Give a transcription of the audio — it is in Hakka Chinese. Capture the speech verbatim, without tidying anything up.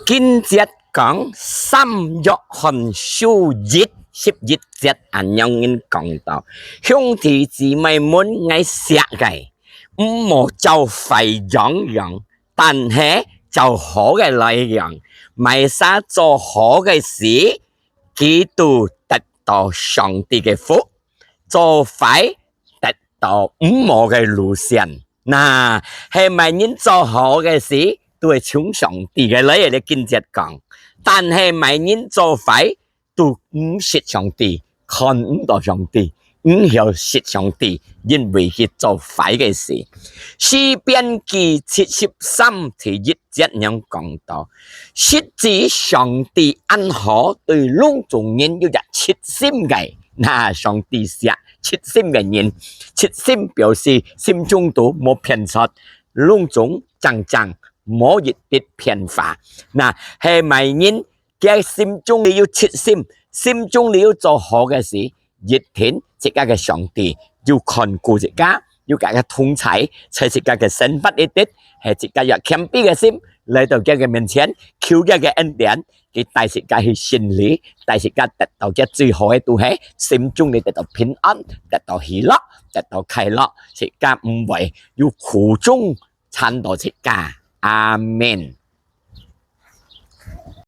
經節講，三約翰書一十一節恁樣講到：兄弟姊妹們，𠊎惜个，毋好照壞樣養，但係照好个來養。麼儕做好个事，佢都得到上帝个福；做壞，得到毋好个路線。那，係麼人做好个事，都會從上帝个來个。經節講，但係麼人做壞，都毋識上帝，看毋到上帝，毋曉識上帝，因為佢做壞个事。詩篇記七十三第一節恁樣講到：實在上帝恁好，對攏總人有隻直心个。那，上帝惜直心个人，直心表示心中肚無偏差，攏總正正，無一滴偏差。那，係麼人佢心中裡有直心，心中裡有做好个事，一定自家个上帝有看顧自家，有自家个同在，在自家个生活裡底，係自家有謙卑个心，來到佢个面前，求佢个恩典，佢帶自家去勝利，帶自家得到佢最好个，都係心中裡得到平安，得到喜樂，得到快樂，自家毋會有苦衷纏到自家。阿們。